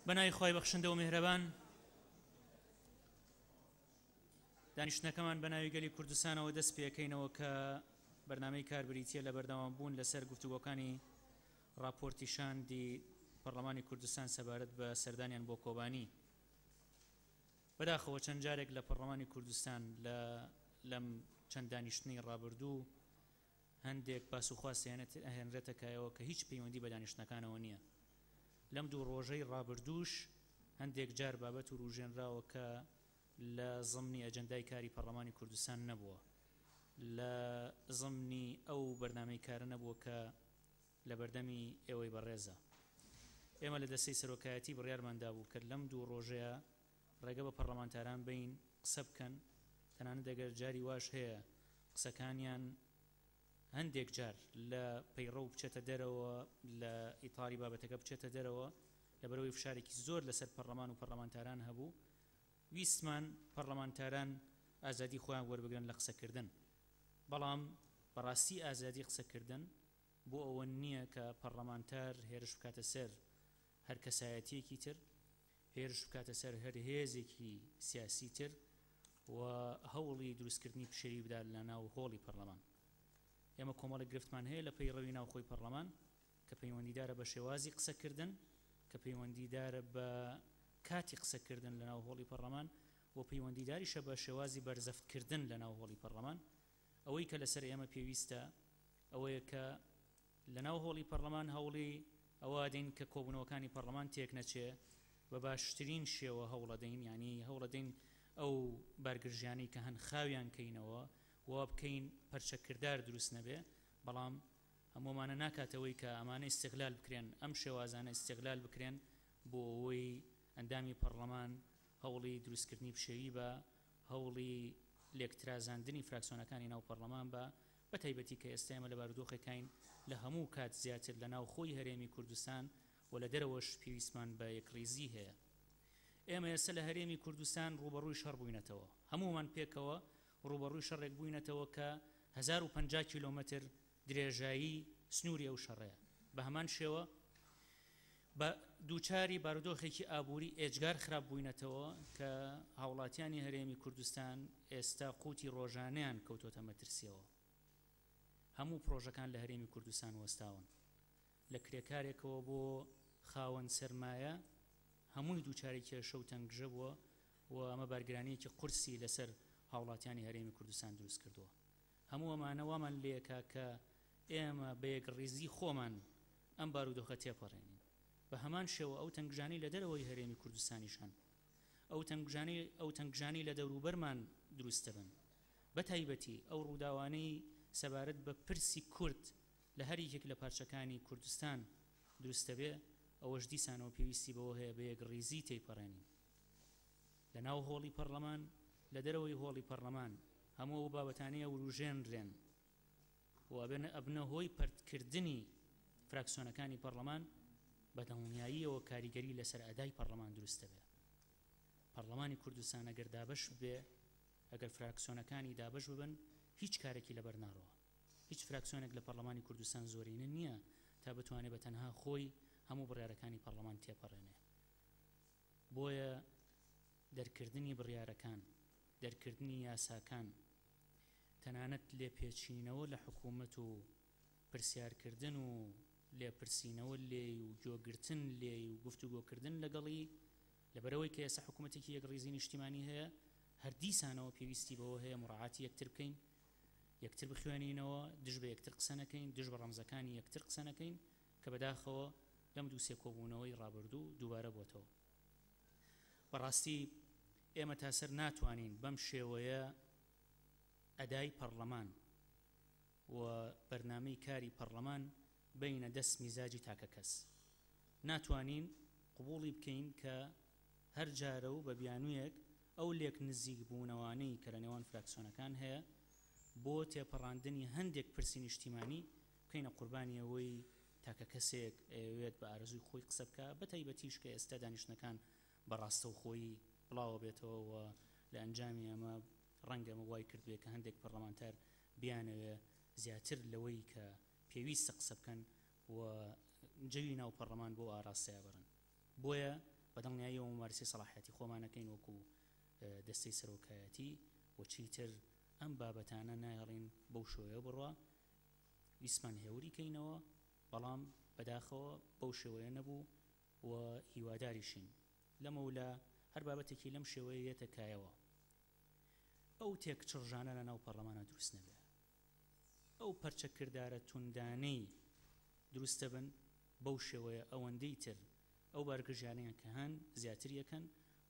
بە ناوی خوای بەخشندە و میهرەبان دانیشتنەکەمان بە ناوی گەلی کوردستانەوە دەست پێکەینەوە کە بەرنامەی کار بریتییە لە بەردەوام بوون لەسەر گفتوگۆکانی ڕاپۆرتی شاندی پەرلەمانی کوردستان سەبارەت بە سەردانیان بۆ کۆبانی. بەداخەوە چەند جارێک لە پەرلەمانی کوردستان لە لەم چەند دانیشتنەی ڕابردوو هەندێک باس و خواست ئەهێنرێتە کایەوە کە هیچ پەیوەندی بە دانیشتنەکانەوە نییە. لەم دوو ڕۆژەی ڕابردووش هەندێک جار بابەت وروژێنراوە کە لە زمنی ئەجەندای کاری پەرلەمانی کوردستان نەبووە، لە زمنی ئەو بەرنامەی کارە نەبووە کە لە بەردەمی ئێوەی بەڕێزە. ئێمە لە دەستەی سەرۆکایەتی بڕیارمان دابوو کە لەم دوو ڕۆژەیە ڕێگە بە پەرلەمانتاران بەین قسە بکەن، تەنانەت ئەگەر جاری واش هەیە قسەکانیان هەندێک جار لە پەیڕەو بچێتە دەرەوە، لە ئیتاری بابەتەکە بچێتە دەرەوە، لەبەرئەوەی فشارێکی زۆر لەسەر پەرلەمان و پەرلەمانتاران هەبوو، ویستمان پەرلەمانتاران ئازادی خۆیان وەربگرن لە قسەکردن، بەڵام بەڕاستی ئازادی قسەکردن بۆ ئەوە نییە کە پەرلەمانتار هێرش بکاتە سەر هەر کەسایەتییەکی تر، هێرش بکاتە سەر هەر هێزێکی سیاسی تر و هەوڵی دروستکردنی پشێوی بدات لە ناو هۆڵی پەرلەمان. ئێمە کۆمەڵێک گرفتمان هەیە لە پەیڕەوی ناوخۆی پەرلەمان کە پەیوەندیدارە بە شێوازی قسەکردن، کە پەیوەندیدارە بە کاتی قسەکردن لە ناو هۆڵی پەرلەمان و پەیوەندیداریشە بە شێوازی بەرزەفتکردن لە ناو هۆڵی پەرلەمان. ئەوەی کە لەسەر ئێمە پێویستە ئەوەیە کە لە ناو هۆڵی پەڕلەمان هەوڵی ئەوە ئەدەین کە کۆبوونەوەکانی پەڕلەمان تێک نەچێ، بە باشترین شێوە هەوڵەدەین، یانی هەوڵەدەین ئەو بارگرژیانەی کە هەن خاویان کەینەوە، وا بکەین پەرچەکردار دروست نەبێ، بەڵام هەموو ئەمانە ناکاتەوەی کە ئەمانە ئیستغلال بکرێن، ئەم شێوازانە ئیستغلال بکرێن بۆ ئەوەی ئەندامی پەڕلەمان هەوڵی دروستکردنی پشێوی با، هەوڵی لێکترازاندنی فراکسیۆنەکانی ناو پەڕلەمان با، بە تایبەتی کە ئێستا ئێمە لە بارودۆخێکاین لە هەموو کات زیاتر لە ناوخۆی هەرێمی کوردستان و لە دەرەوەش پێویستمان بە یەکڕیزی هەیە. ئێمە ئێستا لە هەرێمی کوردستان ڕووبەڕووی شەڕ بووینەتەوە. هەموومان پێکەوە ڕووبەڕووی شەڕێک بووینەتەوە کە 1050 کیلۆمەتر درێژایی سنووری ئەو شەڕەیە. بە هەمان شێوە بە دووچاری بارودۆخێکی ئابووری ئێجگار خراپ بووینەتەوە کە هاوڵاتیانی هەرێمی کوردستان ئێستا قوتی ڕۆژانەیان کەوتۆتە مەترسیەوە. هەموو پڕۆژەکان لە هەرێمی کوردستان وەستاون. لە کرێکارێکەوە بۆ خاوەن سەرمایە هەمووی دووچاری کێشە و تەنگژە بووە و ئەمە بارگرانییەکی قورسی لەسەر هاوڵاتیانی هەرێمی کوردستان دروست کردووە. هەموو ئەمانە وامان لێکا کە ئێمە بە یەکڕیزی خۆمان ئەم بارودۆخە تێپەڕێنین. بە هەمان شێوە ئەو تەنگژانەی لە دەرەوەی هەرێمی کوردستانیش هەن، ئەو تەنگژانەی ئەو تەنگژانەی لە دەوروبەرمان دروست دەبن، بە تایبەتی ئەو ڕووداوانەی سەبارەت بە پرسی کورد لە هەر یەکێک لە پارچەکانی کوردستان دروست دەبێ، ئەوەش دیسانەوە پێویستی بەوە هەیە بە یەکڕیزی تێیپەڕێنین. لە ناو هۆڵی پەڕلەمان، لە دەرەوەی هۆڵی پەڕلەمان، هەموو ئەو بابەتانەی ئەوروژێنرێن و ئەبێنە ئەبنە هۆی پەرتکردنی فراکسیۆنەکانی پەڕلەمان، بە دڵنیاییەوە کاریگەری لەسەر ئەدای پەڕلەمان دروست دەبێ. پەڕلەمانی کوردستان ئەگەر دابەش ببێ، ئەگەر فراکسیۆنەکانی دابەش ببن، هیچ کارێکی لەبەر ناڕوا. هیچ فراکسیۆنێک لە پەڕلەمانی کوردستان زۆرینە نییە تا بتوانێ بە تەنها خۆی هەموو بڕیارەکانی پەڕلەمان تێپەڕێنێ. بۆیە دەرکردنی بڕیارەکان، دەرکردنی یاساکان، تەنانەت لێپێچینەوە لە حکوومەت و پرسیارکردن و لێپرسینەوە لێی و گوێگرتن لێی و گفتوگۆکردن لەگەڵی، لەبەرئەوەی کە ئێستا حکوومەتێکی یەکڕیزی نیشتیمانی هەیە، هەر دیسانەوە پێویستی بەوە هەیە موراعاتی یەکتر بکەین، یەکتر بخوێنینەوە، دژ بە یەکتر قسە نەکەین، دژ بە ڕەمزەکانی یەکتر قسە نەکەین، کە بەداخەوە لەم دوو سێ کۆبوونەوەی ڕابردوو دووبارە بۆتەوە. بەڕاستی ئێمە تاسەر ناتوانین بەم شێوەیە ئەدای پەڕلەمان و بەرنامەی کاری پەڕلەمان بەینە دەست میزاجی تاکەکەس. ناتوانین قبوڵی بکەین کە هەر جارە و بە بیانوویەک ئەو لێک نزیک بوونەوانەی کە لە نێوان فراکسیۆنەکان هەیە بۆ تێپەڕاندنی هەندێک پرسی نیشتیمانی بکەینە قوربانی ئەوەی تاکە کەسێک ئەیەوێت بە ئارەزووی خۆی قسە بکا، بە تایبەتیش کە ئێستا دانیشتنەکان بە ڕاستەوخۆیی بڵاوەبێتەوە و لە ئەنجامی ئەمە ڕەنگە ئەمە وای کردبێ کە هەندێک پەڕلەمانتار بیانەوێ زیاتر لەوەی کە پێویستە قسە بکەن و جەوی ناو پەڕلەمان بەو ئاراستەیە بەرن. بۆیە بەدڵنیاییەوە مومارەسەی سەڵاحیەتی خۆمان ئەکەین وەکو دەستەی سەرۆکایەتی و چیتر ئەم بابەتانە نایەڵین بەو شێوەیە بڕوا. ویستمان هێوری کەینەوە بەڵام بەداخەوە بەو شێوەیە نەبوو و هیواداریشین لەمەولا هەر بابەتێکی لەم شێوەیە یەتە کایەوە ئەو تێکچڕژانە لە ناو پەڕلەمانا دروست نەبێ. ئەو پەرچەکردارە توندانەی دروستەبن بەو شێوەیە ئەوەندەی تر ئەو بارگرژیانەیان کە هەن زیاتر یەکەن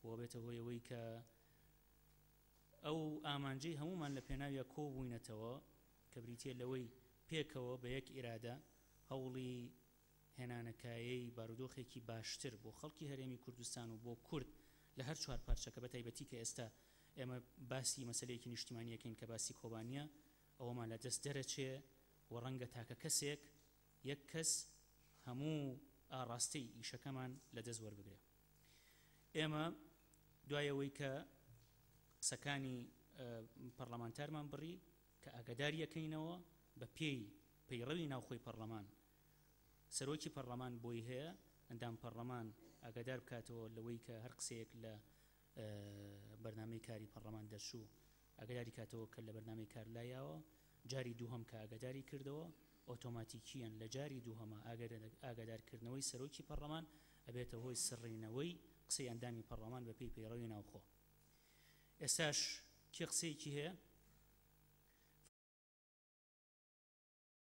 و بێتە هۆی ئەوەی کە ئەو ئامانجەی هەموومان لە پێناویا کۆبووینەتەوە کە بریتیە لەوەی پێکەوە بە یەک ئیرادە هەوڵی هێنانەکایەی بارودۆخێکی باشتر بۆ خەڵکی هەرێمی کوردستان و بۆ کورد لە هەر چوار پارچەکە بە تایبەتی کە ئێستا ئێمە باسی مەسەلەیەکی نیشتیمانی ئەکەین کە باسی کۆبانیە ئەوەمان لە دەست دەرەچێ و ڕەنگە تاکە کەسێک یەک کەس هەموو ئاڕاستەی ئیشەکەمان لە دەست وەربگرێ. ئێمە دوای ئەوەی کە قسەکانی پەڕلەمانتارمان بڕی کە ئاگاداری ئەکەینەوە بە پێی پەیڕەوی ناوخۆی پەڕلەمان سەرۆکی پەڕلەمان بۆی هەیە ئەندام پەڕلەمان ئاگادار بکاتەوە لەوەی کە هەر قسەیەک لە بەرنامەی کاری پەڕلەمان دەرچوو ئاگاداری کاتەوە کە لە بەرنامەی کار لایاوە، جاری دووهەم کە ئاگاداری کردەوە ئۆتۆماتیکیەن لە جاری دووهەما ئاگادارکردنەوەی سەرۆکی پەڕلەمان ئەبێتە هۆی سڕینەوەی قسەی ئەندامی پەڕلەمان بە پێی پەیڕەوی ناوخۆ. ئێستاش کێ قسەیەکی هەیە؟